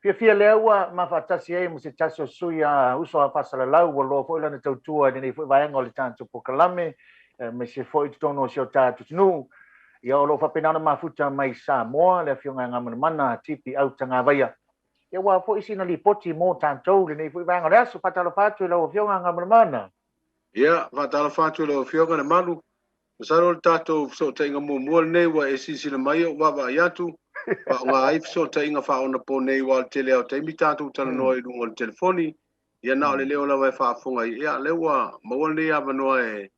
Fiafia lea ua ma faatasi ai ma se tasi o sui a uso a faasalalau ua loa foi lana tautua i lenei foi vaega o le tatou polokalame, aemaise foi i totonu o si o tatou atunuu. Ia, o lo o faapena ona mafuta mai Samoa le Afioga ia Gamanamana Tipi Autagavaia. Ia, ua foi sina lipoti mo tatou i lenei foi vaega o le aso. Faatalofa atu i lau Afioga Gamanamana. Ia, faatalofa atu i lau Afioga Lemalu. Masalo o le tatou fesootaiga muamua lenei ua e silasila mai ou vaavaai atu, faaaoga ai fesootaiga faaonaponei aua o le tele lava o taimi tatou talanoa i luga o le telefoni, ia na o le leo lava e faafofoga ai. Ia, lea ua maua lenei avanoa e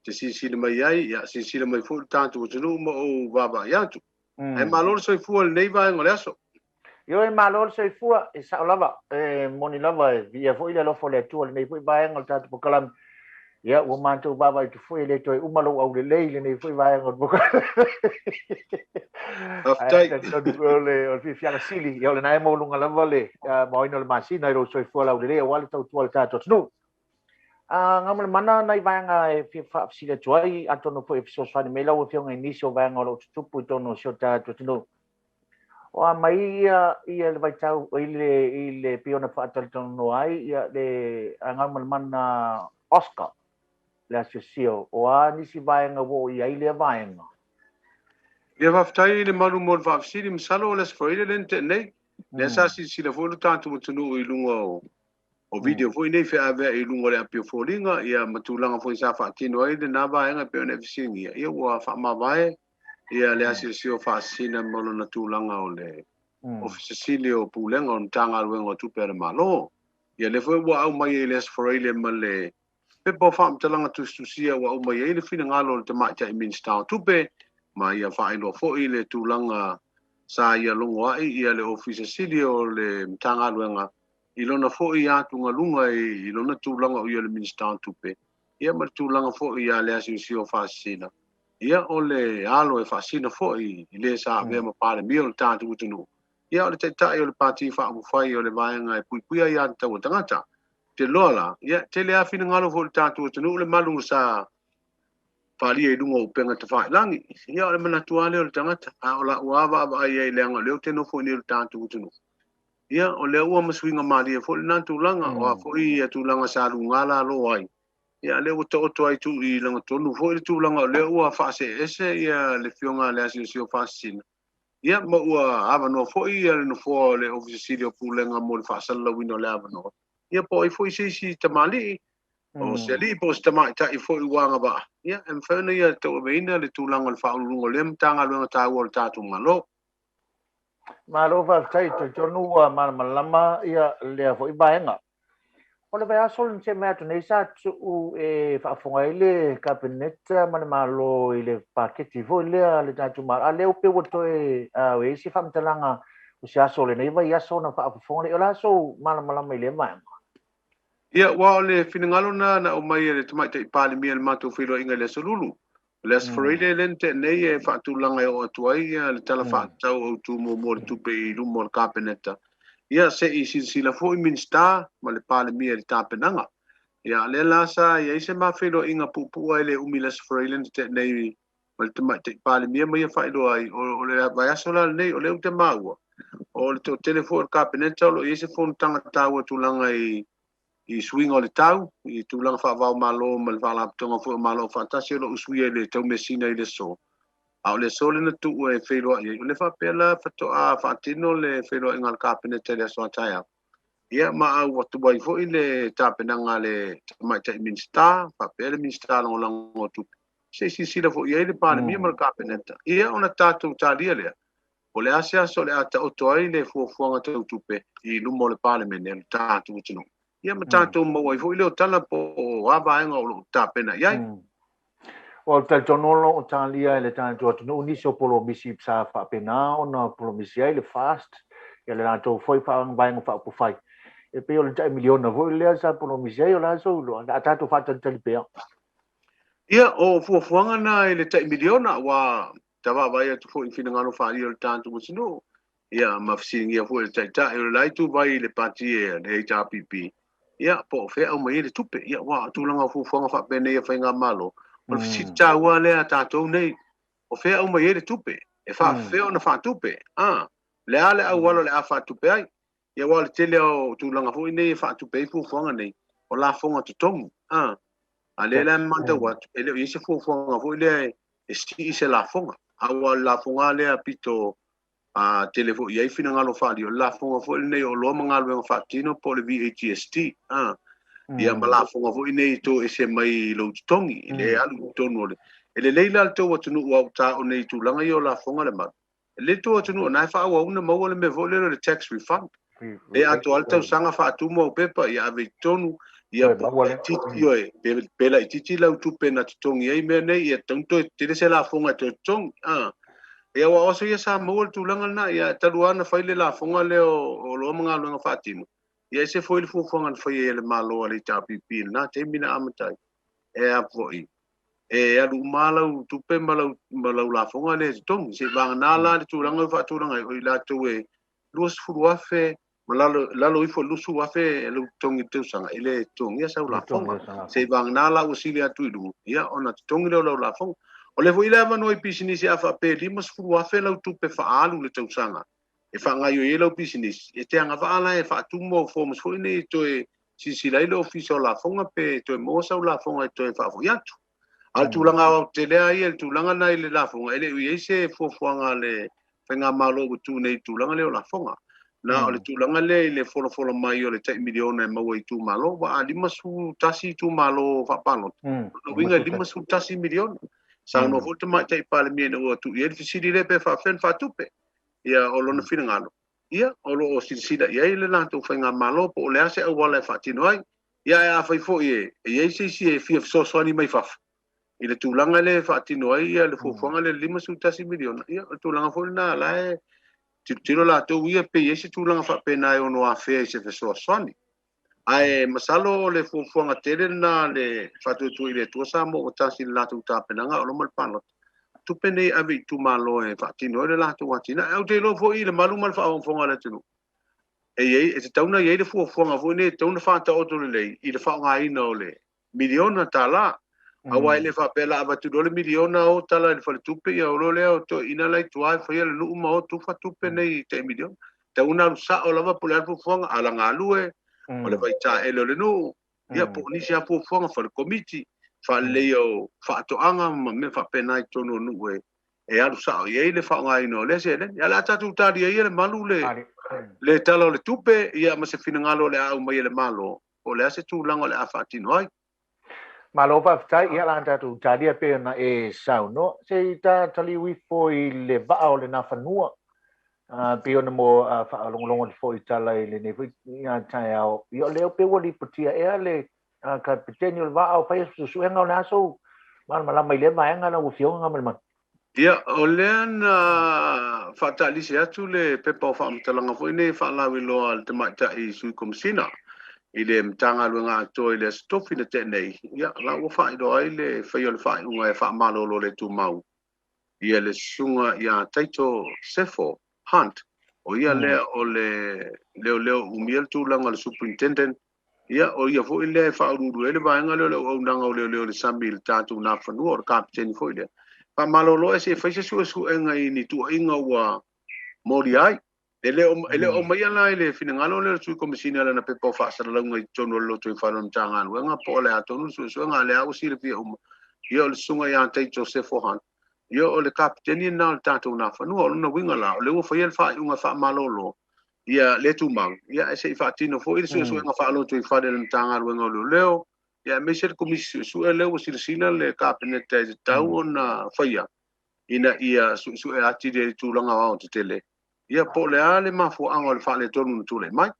te silasila mai ai, ia silasila mai foi le tatou atunuu ma ou vaavaai atu. Ae malo le soifua i lenei vaega o le aso. Ioe, malo le soifua, e sao lava, e moni lava, e viia foi le alofa o le Atua i lenei foi vaega o le tatou polokalame. Ia, ua matou vaavaai atu foi, e le toe uma lou aulelei i lenei foi vaega o le polokalame. Faafetai. Ae talitonu o le fiafiaga sili, ia o lena e maualuga lava le maoina o le masina i lou soifua laulelei aua le tautua a le tatou atunuu. Galumalemana nai vaega e fia faafesili atu ai, atonu foi e fesoasoani mai lau Afioga i nisi o vaega o lo o tutupu i totonu o si o tatou atunuu. O a mai ia ia le vaitau i le i le pei ona faatalatalanoa ai ia le Galumalemana Oscar le asiasio, o a nisi vaega ua oo i ai lea vaega? Ia, faafetai i le malu mo le faafesili. Masalo o le Aso Faraile lea na tea nei, lea sa silasila foi lo tatou atunuu i luga o video foi nei feaveai i luga o le api o foliga, ia ma tulaga foi sa faatino ai lena vaega e pei ona e fesiligia, ia ua faamavae ia le asiasi o Faasisina ma lona tulaga o le Ofisa Sili o Pulega o le Matagaluega o Tupe a le Malo. Ia lea foi ua aumai ai i le Aso Faraile ma le pepa o faamatalaga tusitusia ua aumai ai le finagalo o le Tamaitai Minisita o Tupe, ma ia faailoa foi le tulaga sa ia logoai ia le Ofisa Sili o le Matagaluega i lona foi atugaluga i lona tulaga o ia o le Minisita o Tupe, ia ma le tulaga foi ia le asiasi o Faasisina, ia o le alo e faasina foi i le sa avea ma Palemia o le tatou atunuu, ia o le Taitai o le Pati Faaupufai o le Vaega e Puipuia Aiatatau a Tagata. Te loa la, ia tele lava finagalo foi o le tatou atunuu le malu sa faaalia i luga o upega tafailagi. Ia o le manatu lava lea o le tagata, a o lau lava vaavaai i ai leaga o lea ou te nofo i inei i le tatou atunuu. Ia, o lea ua ma suiga malie foi lena tulaga, o a foi ia tulaga sa luga lalo ai, ia lea ua taoto ai tu i lagatonu foi le tulaga o lea ua faaseese ia le Afioga a le Asiasi o Faasisina, ia ma ua avanoa foi ia le nofoa o le Ofisa Sili o Pulega mo le faasalalauina o le avanoa, ia po o ai foi se isi tamalii, o se alii po o se tamaitai foi ua agavaa, ia e mafai ona ia tauaveina le tulaga o le Faauluuluga o lea Matagaluega taua o le tatou Malo. Malo faafetai, talitonu ua malamalama ia lea foi vaega. O le vaiaso na tea mai atu nei sa tuu e faafofoga ai le Kapeneta ma le Malo i le paketi foi lea a le tatou Malo, a lea pei ua toe i ai se faamatalaga o se aso o lenei vaiaso ona faafofoga lea. O le a sou malamalama i lea vaega? Ia, aua o le finagalo lena na aumai e le Tamaitai Palemia i le matou feiloaiga i le Aso Lulu. O le Aso Faraile lea na tea nei e faatulaga e oo atu ai le Tala Faatatau Autu Muamua o le Tupe i luma o le Kapeneta, ia se i silasila foi Minisita ma le Palemia i le tapenaga. Ia, a lea la sa i ai se ma feiloaiga puupuu lava e le umi i le Aso Faraile na tea nei ma le Tamaitai Palemia ma ia faailoa ai, o le vaiaso la lenei, o lea ou te maua, o le toatele foi o le Kapeneta o lo o i ai se fonotaga taua i tulaga i i suiga o le tau, i tulaga faava-o-Malo ma le Faalapotopotoga foi o Malo Afaatasi o lo o usuia i le taumeasina i le aso. A o le aso lea na tuu e feiloai ai, o lea faapea la faatoa faatino le feiloaiga a le Kapeneta i le aso a taeao. Ia ma au atu ai foi le tapenaga a le Tamaitai Minisita faapea le Minisita Lagolago o Tupe, se i silasila foi i ai le Palemia ma le Kapeneta, ia ona tatou talia lea Po o le a se aso o le a taoto ai le fuafuaga tau tupe i luma o le Palemene a le tatou atunuu, ia ma tatou maua ai foi leo tala po o a vaega o lo o tapena i ai. Ua ou talitonu o lo o talia e le tatou atunuu nisi o polomisi sa faapena ona polomisi ai le FAST, ia le latou foi vaega faaupufai. E pei o le tai miliona foi lea sa polomisi ai, o le a sou iloa? O le a tatou faatalitali pea. Ia, o fuafuaga na i le tai miliona, ua ta vaavaai atu foi i finagalo faaalia o le tatou atunuu, ia, ma fesiligia foi e le Taitai o le la ituvai i le pati e le HRPP, ia, po o fea e aumai ai le tupe. Ia, aua o tulaga o fuafuaga faapenei a faigamalo, o le fesili taua lea a tatou nei, o fea e aumai ai le tupe? E faapefea ona faatupe? A, le a le auala o le a faatupe ai? Ia aua o le tele lava o tulaga foi nei e faatupe ai fuafuaga nei, o lafoga totogi. A, a lea la e matau atu, e le o i ai se fuafuaga foi lea e sii se lafoga. Aua o le lafoga lava lea pito a tele foi i ai finagalo faaalia, o le lafoga foi lenei o oloa ma galuega faatino po o le VAGST. A, ia ma lafoga foi nei e toese mai i lou totogi, e le alu i totonu o le... E lelei la le tou atunuu a ua taoo nei i tulaga ia o lafoga le malu. E lelei le tou atunuu o na e faaauau ona maua le mea foi lele o le tax refund. E atoa le tausaga faatumu au pepa, ia ave i totonu, ia po laitiiti, ioe, pe laitiiti lau tupe na totogi ai mea nei, ia tatau ona toe tele se lafoga e toe totogi. A. Ia aua o aso ia sa maua le tulaga lena, ia talu lava ona fai le lafoga lea o oloa ma galuega faatino, ia ese foi le fuafuaga na faia e le Malo a le HRPP i lena taimi na amata ai. E a foi, e alu uma lava lau tupe ma lau, ma lau lafoga lea e totogi. Se i vagana la le tulaga ua faatulaga ai, o i latou e 20,000 ma lalo, lalo ifo i le 20,000 lou totogi i le tausaga, e le totogia sau lafoga. Se i vagana la ua sili atu i luga, ia ona totogi lea o lau lafoga. O lea foi le avanoa i pisinisi a faapea e 50,000 lau tupe faaalu i le tausaga e faagaoioi ai lau pisinisi, e te agavaa la e faatumu au forms foi nei e toe silasila ai le Ofisa o Lafoga pe toe maua sau lafoga e toe faafoi atu. A o le tulaga aoaotetele lava ia, le tulaga lena i le lafoga, e le o i ai se fuafuaga a le Faigamalo ua tu nei i le tulaga lea o lafoga. Na o le tulaga lea i le folafola mai o le tai miliona e maua i itumalo, aua a 51 itumalo faapalota, o lona uiga e 51 miliona. Saunoa foi le Tamaitai Palemia ina ua tuu i ai le fesili lea pe faapefea ona faatupe. Ia, o lona finagalo, ia, o lo o silasila i ai le latou Faigamalo po o le a se auala e faatino ai. Ia, ae afai foi e i ai se isi e fia fesoasoani mai fafo i le tulaga lea e faatino ai ia le fuafuaga lea i le $51 miliona, ia, o le tulaga foi lena o la e tilotilo latou ia pe i ai se tulaga faapena e ono afea i se fesoasoani. Ae masalo o le fuafuaga tele lena a le Faatuatua i le Atua Samoa ua tasi i le latou tapenaga o loma le palota. Tupe nei e ave i itumalo e faatino ai le latou atinae. Ae ou te iloa foi i le malu ma le faafogafoga a le atunuu, e i ai, e tatau ona i ai le fuafuaga foi nei e tatau ona faataoto lelei i le faaaogaina o le miliona tala. Aua e le faapea la avatu loa le miliona o tala i le faletupe ia o loa lea o toeaiina la i tua e faia le nuu ma o tufa tupe nei i tai miliona. Tatau ona alu sao lava po o le a le fuafuaga, ala galue, o le vaitaele o le nuu, ia po o nisi lava fuafuaga fale komiti, faaleleia o faatoaga ma mea faapena i totonu o nuu e alu sao i ai le faaaogaina o lea seleni. Ia o le a tatou talia ia le malu le, le Tala o le Tupe ia ma se finagalo o le a aumai e le Malo, po o le a se tulaga o le a faatino ai. Malo faafetai, ia la tatou talia pei ona e saunoa. Se i ta taliu ifo i le vaa o le Nafanua, pei ona mo faalogologo atu foi i tala i lenei foi taeao. Ia o lea pei ua lipotia ea le kapeteni o le vaa o faia suesuega o le a sou malamalama i lea vaega lau Afioga Gamalemalu? Ia, o lea na faataalise atu le pepa o faamatalaga foi nei e faalauiloa a le Tamaitai Sui Komesina i le Matagaluega atoa i le Aso Tofi na tea nei, ia, la ua faailoa ai le faia o le faaiuga e faamalolo le tumau ia le Susuga ia Taito Sefo Hunt, o ia lea o le leoleo umia le tulaga o le Superintendent. Ia, o ia foi lea e faauluulu ai le vaega lea o le auaunaga o leoleo i le sami i le tatou Nafanua, o le kapeteni foi lea. Faamalolo ese e fai se suesuega i ni tuuaiga ua molia ai. E le o, e le o aumaia la i le finagalo lea o le Sui Komesina i lana pepa o faasalalauga i totonu o le lotoifale o le Matagaluega po o le a tonu le suesuega, a o lea ua silafia uma, ia o le Susuga ia Taito Sefo Hunt, ia o le kapeteni lena o le tatou Nafanua. O lona uiga la, o lea ua faia le faaiuga faamalolo ia le tumau, ia ae se i faatino foi le suesuega faalotoifale a le Matagaluega o Leoleo, ia aemaise le Komisi Suesue lea ua silasila le Kapeneta e tatau ona faia ina ia suesue atili ai le tulaga aoaotetele, ia po o le a le mafuaaga o le faaletonu na tulai mai.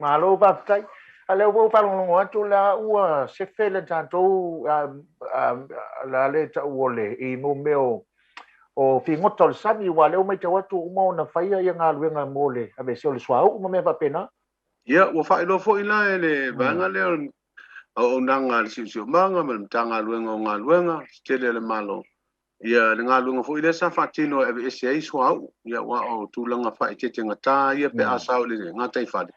Malo faafetai. A lea ua ou faalogologo atu la ua sefe le tatou la le tau o le i mo mea o figota o le sami, aua o lea ua matau atu ua uma ona faia ia galuega mo le aveesea o le suauu ma mea faapena. Ia, ua faailoa foi la e le vaega lea o le auaunaga a le Siosiomaga ma le Matagaluega o Galuega Tetele a le Malo, ia le galuega foi lea sa faatino e aveese ai suauu, ia aua o tulaga faaeteetegata ia pe a sao i le gataifale,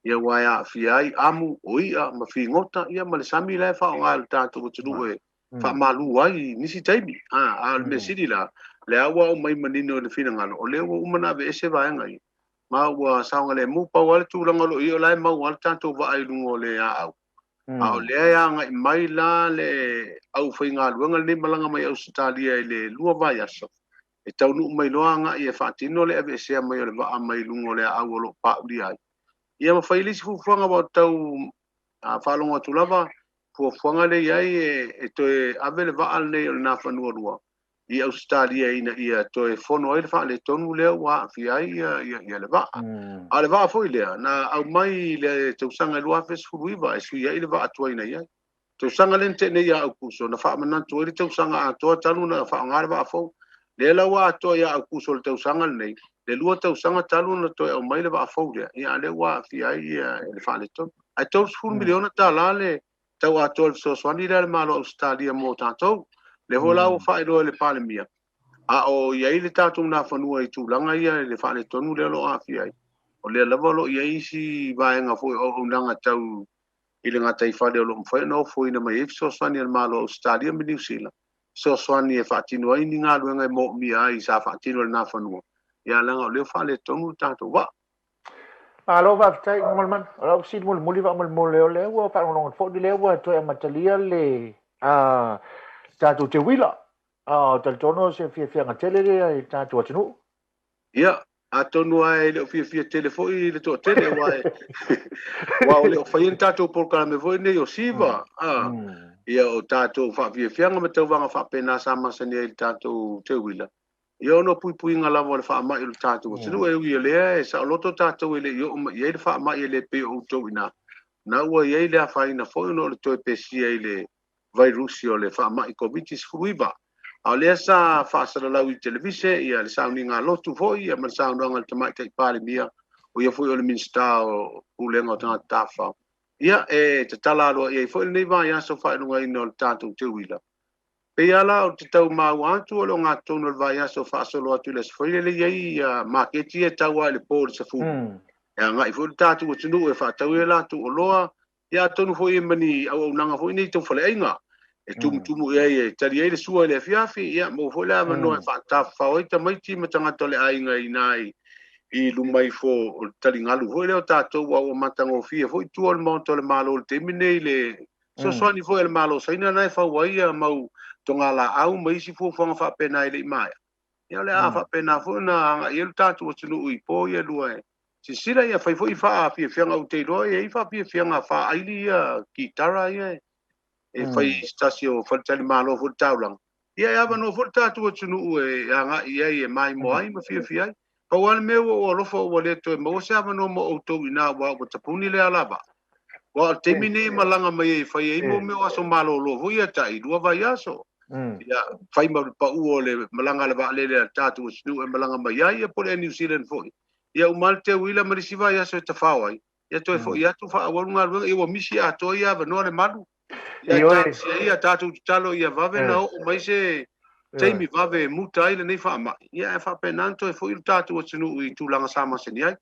ia aua e aafia ai amu, o i'a ma figota, ia ma le sami la e faaaoga e le tatou atunuu e faamalu ai i nisi taimi. A o le mea sili la, lea ua aumai manino i le finagalo, o lea ua uma ona aveese vaega ia. Ma ua saogalemu, pau lava le tulaga o lo o i ai o la e mau lava le tatou vaa i luga o le aau. A o lea e agai mai la le aufaigaluega lenei malaga mai Ausetalia i le 2 vaiaso, e taunuu mai loa agai e faatino le aveesea mai o le vaa mai luga o le aau o lo o paulia ai. Ia ma fai le isi fuafuaga ua tau faalogo atu lava, fuafuaga lea i ai e toe ave le vaa lenei o le Nafanua 2 i Ausetalia ina ia toe fono ai le faaletonu lea ua aafia ai ia le vaa. A o le vaa foi lea na aumai i le tausaga 2019 e sui ai le vaa tuai na i ai. Tausaga lea na tea nei ia Aukuso na faamanatu ai le tausaga atoa talu na faaaoga le vaa fou. Lea la ua atoa ia Aukuso le tausaga lenei, le 2 tausaga talu na toe aumai le vaa fou lea, ia a lea ua aafia ai le faaletonu. Ae $30 miliona tala le tau atoa le fesoasoani lea a le Malo o Ausetalia mo tatou. Lea foi la ua faailoa e le Palemia, a o i ai le tatou Nafanua i tulaga ia i le faaletonu lea o lo o aafia ai. O lea lava o lo o i ai isi vaega foi o auaunaga tau i le gataifale o lo o mafai ona ofoina mai ai fesoasoani a le Malo o Ausetalia ma Niu Sila, fesoasoani e faatino ai ni galuega e moomia ai sa faatino e le Nafanua, ia leaga o lea ua faaletonu le tatou vaa. Malo faafetai Gamalemana. O lau fesili mulimuli faamolemole o lea ua faalogologo atu foi lea ua toe amatalia le tatou teuila. Talitonu o se fiafiaga tele lea i le tatou atunuu. Ia, atonu lava e le o fiafia tele foi le toatele aua o le o faia ni tatou polokalame foi nei o SIVA. Ia o tatou faafiafiaga ma tauvaga faapena sa masani ai i le tatou teuila. Ia ona o puipuiga lava o le faamai o le tatou atunuu, e ui o lea e saoloto tatou e le i oo mai i ai le faamai e le pei o outou i ina. Na ua i ai le afaina foi ona o le toe pesia i le vairusi o le faamai Koviti-19. A o lea sa faasalalau i televise ia le sauniga lotu foi ia ma le saunoaga a le Tamaitai Palemia, o ia foi o le Minisita o Pulega o Tagata Tafafao. Ia e tatala aloaia ai foi lenei vaiaso faailogaina o le tatou teuila. Pei lava la ou te tau maua atu o le ogatotonu o le vaiaso faasolo atu i le Aso Faraile lea e i ai ia maketi ia e tau lava i le po i le 10. E agai foi le tatou atunuu e faatau ai a latou oloa, ia atonu foi e ma ni auaunaga foi nei tau faleaiga e tumutumu i ai e tali ai le sua i le afiafi, ia maua foi le avanoa e faatafafao ai tamaiti ma tagata o le aiga i ina i luma ifo o le taligalu foi lea o tatou aua ua matagofie foi tua o le Maota o le Malo i le taimi nei i le fesoasoani foi a le Malo o Saina na e fau ai ia mau togalaau ma isi fuafuaga faapena e le i maea. Ia o le a faapena foi ona agai ai le tatou atunuu i po ia lua e silasila ia fai foi faafiafiaga ou te iloa e i ai faafiafiaga faaili ia kitara ia e fai i se tasi o faletalimalo foi le taulaga. Ia e avanoa foi le tatou atunuu e agai i ai e maimoa ai ma fiafia ai. Pau lava le mea ua ou alofa ua le toe maua se avanoa mo outou i ina aua ua tapuni le alavaa. Aua o le taimi nei e malaga mai ai e fai ai mo mea o aso malolo foi ia tai 2 vaiaso. Ia fai ma le pau o le malaga a le vaalele a le tatou atunuu e malaga mai ai ia po o le Air New Zealand foi. Ia uma le teuila ma le isi vaiaso e tafao ai. Ia toe foi atu faaauau le galuega. Ia ua misi atoa ia avanoa le malu. Ia talosia ia tatou tatalo ia vave na oo mai se taimi vave e muta ai lenei faamai. Ia ae faapena ona toe foi le tatou atunuu i tulaga sa masani ai.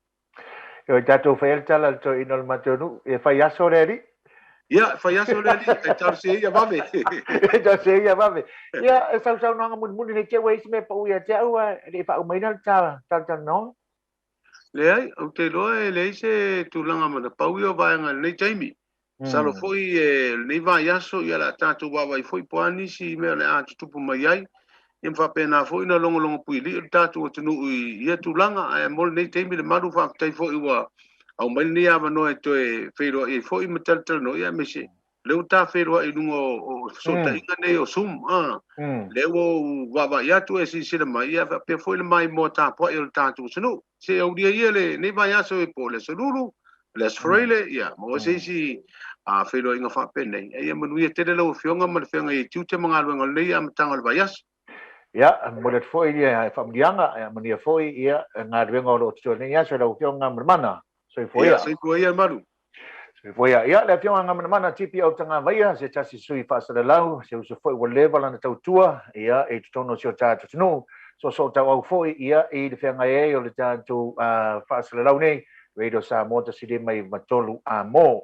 Oi tatou fai ai le tala a le toeaina o le matou nuu, e fai aso le alii. Ia, fai aso le alii, ae talosia ia vave. E talosia ia vave. Ia, e sausaunoaga mulimuli nei te ua i ai se mea pau ia te au e le i faaumaina le talatalanoaga. Leai, ou te iloa e leai se tulaga ma pau ia o vaega i lenei taimi. Masalo foi e lenei vaiaso ia o le a tatou vaavaai foi po o a nisi mea o le a tutupu mai ai. Ia ma faapena foi ona logologo puilii le tatou atunuu i ia tulaga. Ae mo lenei taimi le malu faafetai foi ua aumai lenei avanoa e toe feiloai ai foi ma talatalanoa ia aemaise lea ua ta feiloai i luga o fesootaiga nei o Zoom, lea ua ou vaavaai atu e silasila mai, ia faapea foi le maimoa tapuai o le tatou atunuu. Se aulia ia lenei vaiaso e po o le Aso Lulu, le Aso Faraile, ia maua se isi feiloaiga faapenei. Ia manuia tele lau Afioga ma le feagai ai tiute ma galuega o lenei amataga o le vaiaso. Ia, e momoli atu foi ia faamanuiaga, ia manuia foi ia galuega o lo o totoe i lenei aso i lau Afioga Gamalemana. Soifua ia. Ia, soifua ia Malu. Soifua ia. Ia, le Afioga Gamalemana TP Autagavaia, se tasi sui faasalalau, se uso foi ua leva lana tautua, ia, i totonu o si o tatou atunuu, soosootauau foi, ia, i le feagai ai o le tatou faasalalau nei, Radio Samoa 159 A mo.